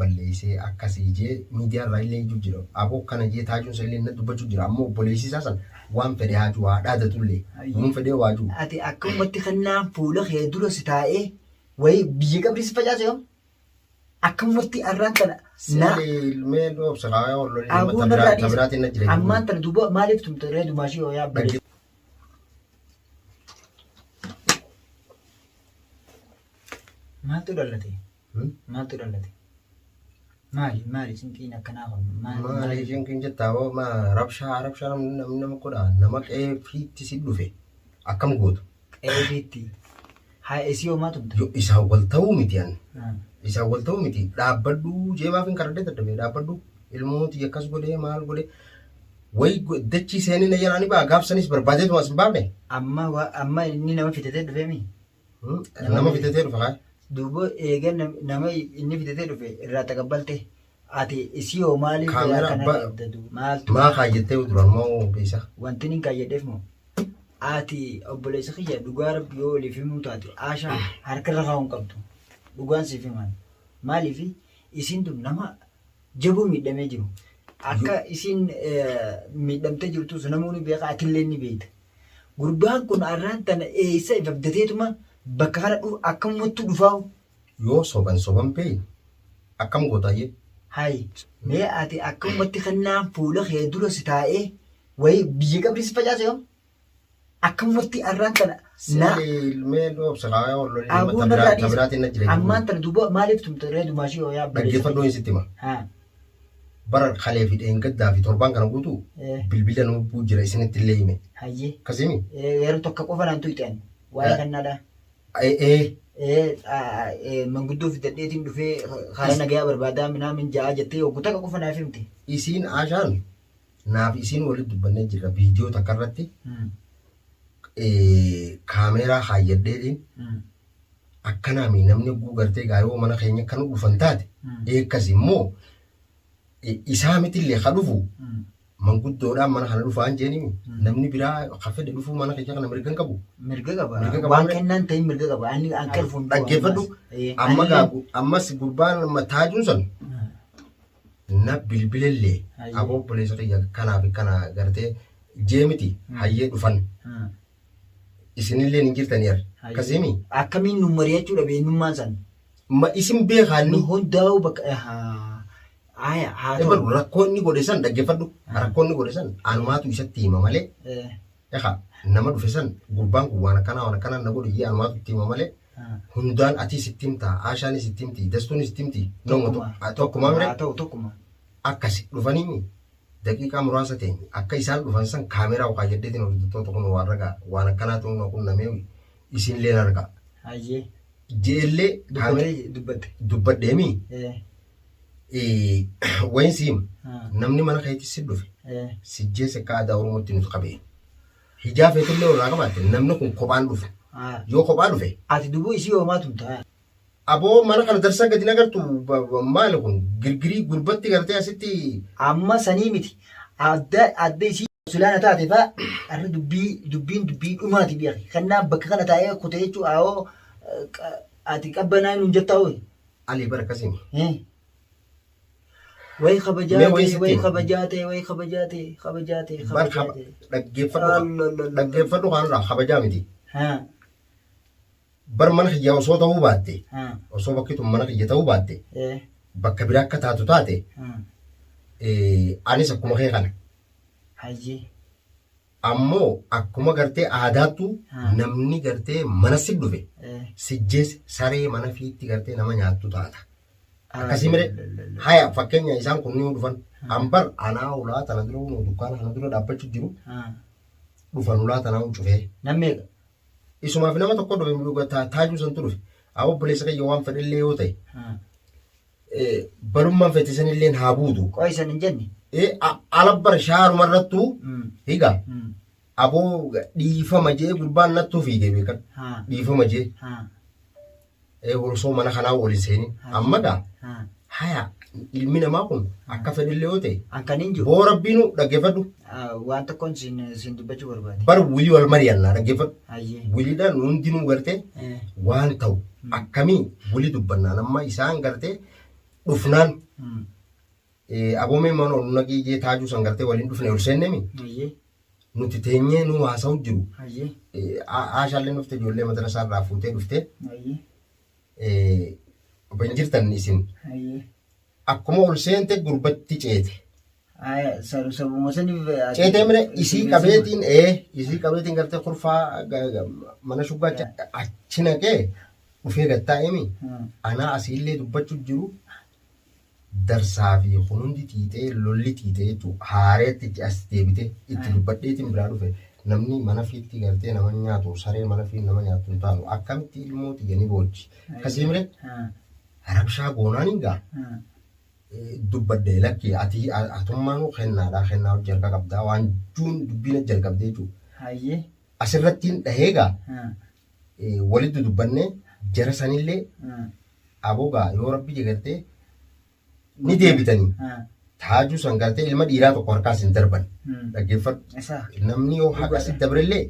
Balleessee akkasii jee miidiyaa irraa illee iyyuu jira. Aboo kana jee taajuun isa illee na dubbachuu jira. Ammoo obboleessi isaa san waan fedhe haa jiru haa dhaadatullee. Waan fedhee waa jiru. Ati akkamumatti kennaan fuula kee dura si taa'ee wayii biyya qabrii si facaase yoom? Akkamumatti arraan tana na Mee dhoobsa kaayoo lolli Aboo narraa dhiisi. tabiraatiin na jira. Ammaan tana duuba maaliif tumte ree dumaashii yoo yaabbe? Maaltu dhalate? Maaltu dhalate? Maali maali cinqiin akkanaa kun maali Maali maali? cinqiin jettaa hoo maa rabshaa rabshaa namni namni nama godha nama qe'ee fiitti si dhufe akkam gootu? Qe'ee fiitti. Haa isii homaa tumte? Yo isaan wal ta'uu miti an. Isaan wal ta'uu miti dhaabbadhu jee maaf hin karadhee dadhabee dhaabbadhu ilmoo tiyya akkas godhee maal godhee wayi dachii seenee na jalaa ni ba'a gaafsanis barbaadeetuma as hin baafne. Amma amma inni nama fidatee dhufee mi? Nama fidatee dhufe kaa. Duuba eega nama inni fidatee dhufe irraa taqabbalte ati isii hoo maaliif Kaamera akkana reebda duuba maaltu Maa kaayyattee duraan moo beesa? Wanti inni kaayyadheef moo ati obboleessa kiyya dhugaa rabbi yoo waliif himuu taate Aashaa harka irra kaa'uu hin qabdu dhugaan siif himan maaliif isiin tun nama jaboo miidhamee jiru akka isiin miidhamtee jirtus namuu ni beeka atillee ni beekta. Gurbaan kun arraan tana eessa if abdateetuma bakka kana dhufu akkamumattuu dhufaawu? Yoo soban soban beeyne akkam goota ayyee? Hayi mee ati akkamumatti kennaan fuula kee dura si taa'ee wayii biyya qabrii si facaase yoom? Akkamumatti arraan tana na Mee dhoobsa kaayoo lolli Aboo narraa dhiisi. tabiraatiin na jira. Ammaan tana duuba maaliif tumte ree dumaashii yoo yaabbe? Dhaggeeffadhoo hin sitti hima. Haa. Bara kalee fi dheengaddaa fi torbaan kana guutuu bilbila nu bu'u jira isinitti illee hime. Hayyee. Akkasimi? Yeroo tokko qofa naan tuyxe ani. Waa'ee kannaadha. Manguddoo fidadheetiin dhufee karaa nagayaa barbaadaa minaamin ja'aa jettee yogguu takka qofa naaf himte. Isiin Aashaan naaf isiin walitti dubbannee jirra viidiyoo takka irratti kaameeraa kaayyadheetiin akkanaami namni guu gartee gaa yoo mana keenya kan dhufan taate eekkas immoo isaa mitillee ka dhufu manguddoodhaan mana kana dhufaan jeenimi namni biraa ka fedhe dhufuu mana keenya kana mirga hin qabu. Mirga qaba. Mirga qaba Waan malee. kennaan ta'in mirga qaba. Ani akka dhufu hin qabu Dhaggeeffadhu. ammas. Amma Anillee- gaa ammas gurbaan taajuun sun na bilbilellee aboo obboleessa kiyya kanaa fi kana gartee jee miti hayyee dhufan isinillee hin jirtanii ar akkasiimi. Akkamiin nu mari'achuu dhabe eenyummaan san? Ma isin beekaa Nu inni hundaa'uu bakka ahaa. Aya haa ta'u. Ebalu rakkoo inni godhe san dhaggeeffadhu rakkoo inni godhe san anumaatu isatti hima malee ekaa nama dhufe san gurbaan kun waan akkanaa waan akkanaa na godhe jee anumaatu itti hima malee hundaan atis itti himta Aashaanis itti himti Dastuunis itti himti nama Tokkuma. tokkuma mire Haa ta'u tokkuma. Akkasi dhufanii daqiiqaa muraasa teenye. Akka isaan dhufan san kaameraa kaayyadheetiin hordoftoota kun waan ragaa waan akkanaatu na qunnamee isinilleen argaa. Hayyee. Je'ellee Dubbatee dubbatte. Dubbadheemii wayin siim namni mana keetti si dhufe sijjeesse akka aadaa Oromootti nuti qabee. Hijaa feetillee irraa qabaatte namni kun kophaan dhufe. Yoo kophaa dhufe. Ati dubuu isii hoomaa tumta. Aboo mana kana darsaa gadi nagartu maali kun girgirii gurbatti gartee asitti. Amma sanii miti. Adda adda isii silaana taate faa arra dubbii dubbiin dubbii dhumaati beeki. Kannaan bakka kana taa'ee kute jechuu awoo ati qabbanaa nuun jettaa hoo. Ali bara akkasii. Wayi kabajaa Mee wayi ta'e sitti wayi hima. kabajaa ta'e wayi kabajaa ta'e kabajaa ta'e Bar kabajaa ta'e. Dhaggeeffadhu dhaggeeffadhu kanarraa kabajaa miti. Haa. Bar mana kiyya osoo ta'uu baatte osoo bakki tun mana kiyya ta'uu baatte bakka biraa akka taatu taate anis akkuma kee kana. Hayyee. Ammoo akkuma gartee aadaattu namni gartee mana si dhufe sijjees saree mana fiitti gartee nama nyaattu taata. Akkasii mire haya fakkeenya isaan kun ni dhufan ambar anaa ulaa tana dura dukkaana kana dura dhaabbachuu jiru dhufan ulaa tanaa cufee. Namni meeqa? Isumaaf nama tokko dhufe dhuga taajuu santu dhufe. Haa obboleessa kiyya waan fedhellee yoo ta'e balummaan fete sanilleen haa buutu. Qoy san hin jenne. Ala bara shaaruma irrattuu higa aboo dhiifama jee gurbaan nattuu fiigee beekan dhiifama jee. Osoo mana kanaa waliin seenin. Amma gaa haya ilmi namaa kun akka fedhillee yoo ta'e An kan hin jiru. boo rabbiinu dhaggeeffadhu. Waan tokkoon siin siin dubbachuu barbaade. Bar wilii wal mari'annaa dhaggeeffadhu. Hayyee. Wiliidhaan hundinuu gartee waan ta'u akkamii wili dubbannaan amma isaan gartee Dhufnaan aboomee mana ol naqii jee taajuu san gartee waliin dhufne ol seennemi. Nuti teenyee nu haasa'u jiru. Aashaallee dhufte ijoollee madarasaa irraa fuutee dhufte. Hin jirtan isin. Akkuma ol seente gurbatti ceete. Sabuma saniif. Ceetee mire isii qabeetiin isii qabeetiin gartee kurfaa mana shuggaa achi naqee dhufee gattaa'eemi. Anaa asiillee dubbachuu jiru darsaa fi kun hundi tiitee lolli tiitee jechuudha. Haareetti as deebite itti dubbadheetiin biraa dhufe. Namni mana fiitti gartee nama nyaatu saree mana fi nama nyaatu hin taanu akkamitti ilmoo xiyya ni boochi. Akkasii mire rabshaa goonaan hin gaa. Dubbadhe lakki ati atummaanuu kennaadhaa kennaa hojii harka qabdaa waan juun dubbiin jalqabdee jechuudha. Asirrattiin dhahee gaa walitti dubbannee jara sanillee abogaa yoo rabbi jegartee ni deebitanii. Taajuu san gartee ilma dhiiraa tokko harkaas hin darban. Dhaggeeffadhu. Namni yoo haqa si dabrellee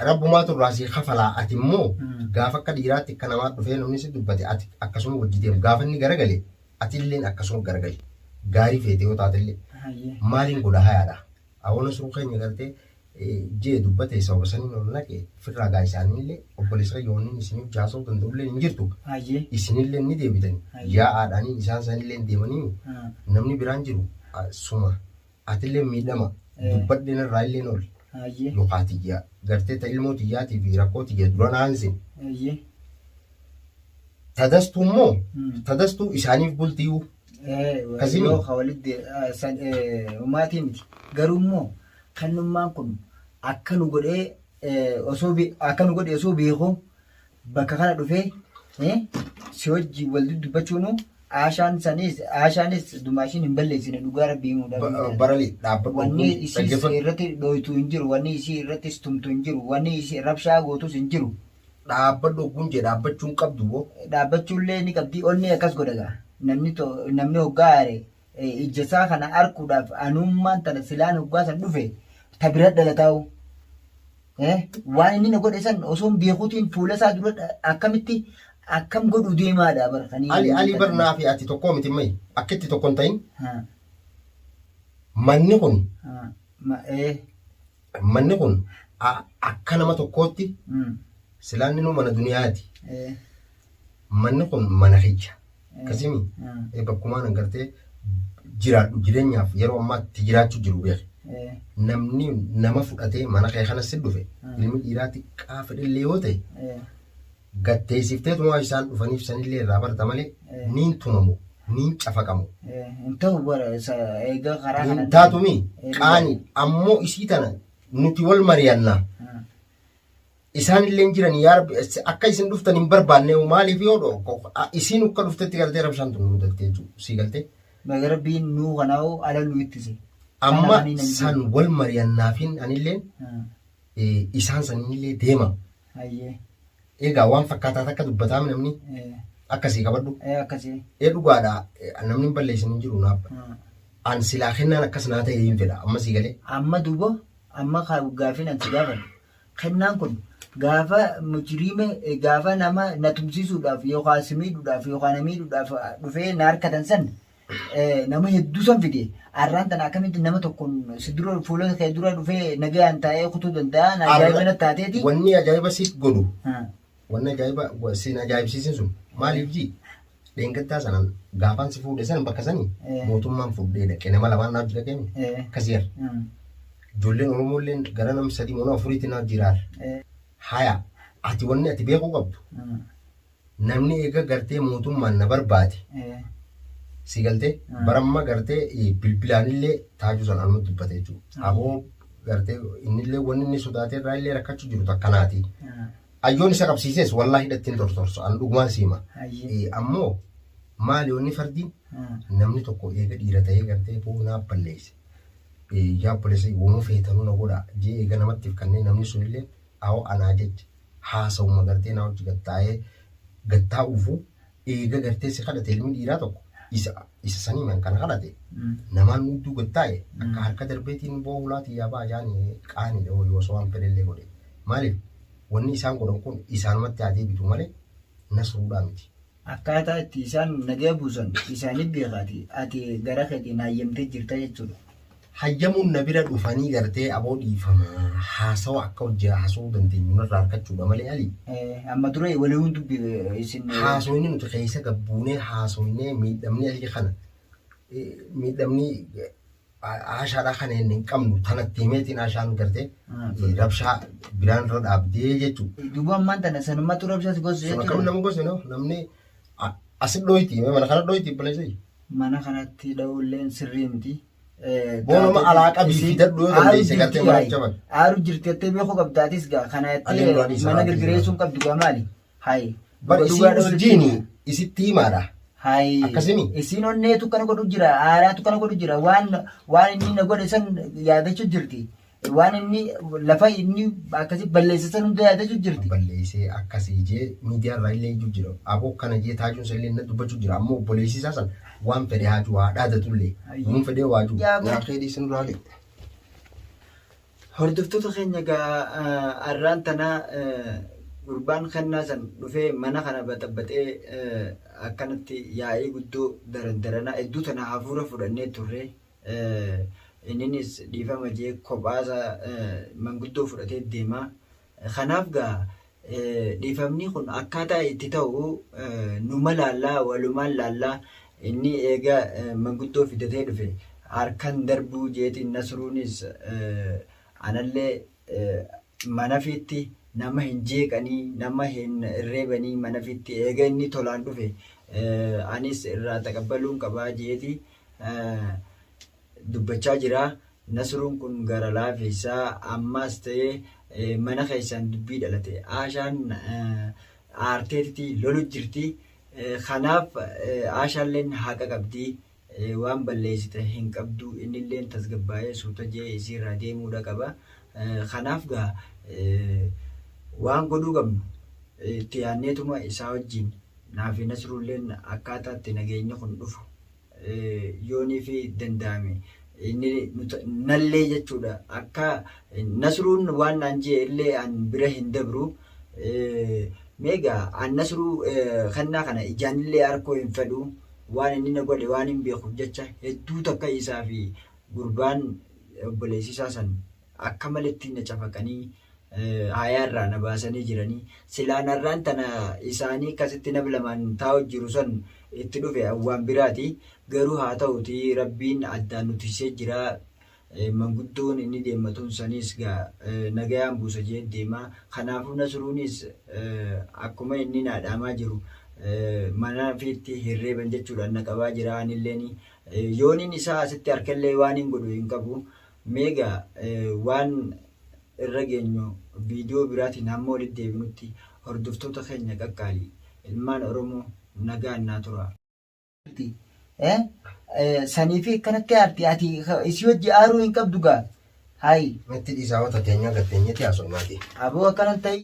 rabbumaatu irraa si kafalaa ati immoo gaafa akka dhiiraatti akka namaa dhufee namni si dubbate ati akkasuma wajji deemu gaafa inni garagale ati illeen akkasuma garagali. Gaarii feete yoo taatellee maaliin godha hayaadha. Awwaala suruu keenya gartee jee dubbate sababa saniin ol naqe firraa gaa isaaniillee obboleessa yoonni isiniif jaasa'uu danda'ullee hin jirtu. Isinillee ni deebitani. Yaa'aadhaanii isaan sanillee deemanii namni biraan jiru suma atillee miidhama dubbadheen irraa illee oole. Yookaan tiyya gartee ta ilmoo tiyyaatii fi rakkoo tiyya dura naansin. Tadastuu immoo tadastuu isaaniif bultiyuu. Akkasii yoo walitti umaatii miti. Garuu immoo kennummaan kun akka nu godhee osoo akka nu godhe osoo beeku bakka kana dhufee si wajjin wal dubbachuunu aashaan sanis aashaanis dumaashiin hin balleessine dhugaa rabbii himuudhaaf. Barali dhaabbadhu. Wanni isii irratti dhoytu hin jiru, wanni isii irratti tumtu hin jiru, wanni isii rabshaa gootus hin jiru. Dhaabbadhu ogguun jee dhaabbachuu hin qabdu boo. Dhaabbachuullee ni qabdi onni akkas godha gaa. Namni hoggaa aare ija isaa kana arguudhaaf anummaan tana silaan hoggaa san dhufe ta bira dhalataa'u. Waan inni na godhe san osoo hin beekuutiin fuula isaa dura akkamitti akkam godhu deemaadha bara kan Ali Ali barnaa fi ati tokkoo miti mai akkitti tokko hin ta'in. Manni kun manni kun akka nama tokkootti silaan inni mana duniyaati. Manni kun mana kiyya. Akkasimi bakkumaan agartee jiraadhu jireenyaaf yeroo ammaatti jiraachuu jiru beeki. Namni nama fudhatee mana kee kana si dhufe ilmi dhiiraa xiqqaa fedhillee yoo ta'e gatteessifteetuma isaan dhufaniif sanillee irraa barta malee niin tumamu niin cafaqamu. Hin ta'u bara egaa karaa kana. Hin taatumi qaani ammoo isii tana nuti wal mari'annaa. Isaan illee jiran yaa rabbi akka isin dhuftan hin barbaanne maaliif yoo isiin akka dhuftetti galtee rabshaan tun mudattee jechuudha sii galtee. Baga rabbiin nuu kanaa'u ala nu ittise. Amma san wal mari'annaafiin anillee isaan sanillee deema. Egaa waan fakkaataa takka dubbataa namni akkasii qabadhu. Akkasii. Dhugaadha namni hin balleessin hin jiru naaf. An silaa kennaan akkas naa ta'e hin fedha amma sii galee. Amma duuba amma gaafiin an si gaafadhu. Kennaan kun gaafa mujriima gaafa nama na tumsiisuudhaaf yookaan si miidhuudhaaf yookaan na miidhuudhaaf dhufee na harkatan san nama hedduu san fide arraan tana akkamitti nama tokkoon si dura fuula kee dura dhufee nagayaan taa'ee kutuu danda'a na ajaa'iba na taateeti. Wanni ajaa'iba siif godhu wanni ajaa'iba siin ajaa'ibsiisin sun maaliif jii dheengattaa sanaan gaafaan si fuudhe san bakka sanii mootummaan fuudhee dhaqe nama lamaan naaf jira keenya akkasii jira. Ijoolleen Oromoo illee gara nam sadii moo afuriitti naaf jiraar. Haya ati wanni ati beekuu qabdu namni eega gartee mootummaan na barbaade si galtee baramma gartee bilbilaanillee taajuu sana anuma dubbate jechuudha. Aboo gartee innillee wanni inni sodaatee irraa illee rakkachuu jiru takkanaati. Ayyoon isa qabsiises wallaahi hidhattiin tortorsu an dhugumaan siima. Ammoo maali wanni fardiin namni tokko eega dhiira ta'ee gartee boonaa balleesse. Yaa obboleessa wooma feetanuu na godha jee eega namattiif kanneen namni sunillee awoo anaa jecha haasawuma gartee naa hojii gattaa'ee gattaa'uufu eega gartee si kadhate ilmi dhiiraa tokko isa sanii man kana kadhate namaan hudduu gattaa'e akka harka darbeetiin boo hulaa xiyyaa ba'a jaanii qaanii yoo osoo waan fedhellee godhe maaliif wanni isaan godhan kun isaanumatti haa deebitu malee Nasruudhaa miti. Akkaataa itti isaan nagaya buusan isaanii beekaati. Ati gara keetiin hayyamtee jirta jechuudha. Hayyamuun na bira dhufanii gartee aboo dhiifama haasawa akka hojii haasawuu dandeenyu narraa argachuudha malee Ali. Amma dura waliin dubbi isin. Haasawni nuti keessa gabbuunee haasawne miidhamni Ali kana miidhamni Aashaadhaa kana inni hin qabnu tanatti himeetiin Aashaan gartee rabshaa biraan irra dhaabdee jechuudha. Duuba ammaan tana sanumatu rabshaa si gosu Sun akkam jechuudha. nama gosi no namni asit dhooyti mana kana dhooyti obboleessa. Mana kanatti dha'uulleen sirrii miti. Boonuma alaa qabii fidadhu yoo dandeesse gartee mana jaban. Aaru jirti jettee beekuu qabda atis gaa kana Ani jettee duraan isa mana raabbii girgireessuun qabdu gaa maali? Hayi. Bar Dhuga isiin dhugaa dhawutti usjiini isitti himaadha. Hayi. Akkasimi? Isiin onneetu kana godhu jira aaraatu kana godhu jira waan waan inni na godhe san yaadachuu jirti. Waan inni lafa inni akkasi balleesse san hunda yaadachuu jirti. Balleessee akkasii jee miidiyaa irraa illee iyyuu jira. Aboo kana jee taajuun isa illee na dubbachuu jira. Ammoo obboleessi isaa san waan fedhe haaju haa dhaadatullee. Waan fedhee waaju. Yaa Yaa keedii sin duraalee. Hordoftoota keenya egaa arraan tana gurbaan kennaa san dhufee mana kana baxabbaxee akkanatti yaa'ii guddoo daran daranaa hedduu tana hafuura fudhannee turre. Inninis dhiifama jee kophaasa manguddoo fudhatee deema. Kanaaf gaa dhiifamni kun akkaataa itti ta'u numa laallaa walumaan laallaa inni eega manguddoo fidatee dhufe harkan darbuu jeetiin Nasruunis anallee manafiitti nama hin jeeqanii nama hin reebanii manafiitti eega inni tolaan dhufe anis irraa taqabbaluun qabaa jeeti dubbachaa jira. Nasruun kun gara laafeessa ammaas ta'ee mana keessaan dubbii dhalate. Aashaan aarteetiti lolu jirti. Kanaaf Aashaalleen haqa qabdi. Waan balleessite hin qabdu. Innilleen tasgabbaa'ee suuta jee isiirraa deemuudha qaba. Kanaaf gaa waan godhuu qabnu itti yaadneetuma isaa wajjin naafi Nasruulleen akkaataa itti nageenyi kun dhufu yooniifi danda'ame inni nallee jechuudha akka Nasruun waan naan jee illee an bira hin dabru meegaa an Nasruu kennaa kana ijaan illee arkoo hin fedhu waan inni na godhe waan hin beekuuf jecha hedduu takka isaa fi gurbaan obboleessi isaa san akka maletti na cafaqanii hayaa irraa na baasanii jiranii silaan har'aan tana isaanii akkasitti nam lamaan taa'u jiru san itti dhufe waan biraati garuu haa ta'uti rabbiin addaan nu tiksee jira manguddoon inni deemmatuun saniis gaa nagayaan buusa jee deema kanaafuu Nasruunis akkuma inni naa dhaamaa jiru mana fiitti hirreeban jechuudhaan na qabaa jira anilleen yooniin isaa asitti harkallee waan hin godhu hin qabu Mee egaa waan irra geenyu viidiyoo biraatiin hamma walitti deebinutti hordoftoota keenya qaqqaalii ilmaan Oromoo nagaan naa turaa. Saniifi akkanatti aarti ati isii wajji aaruu hin qabdu gaa hayi. Natti dhiisaa wata teenyaa gad teenyeeti haasofnaati. Aboo akkana hin ta'in.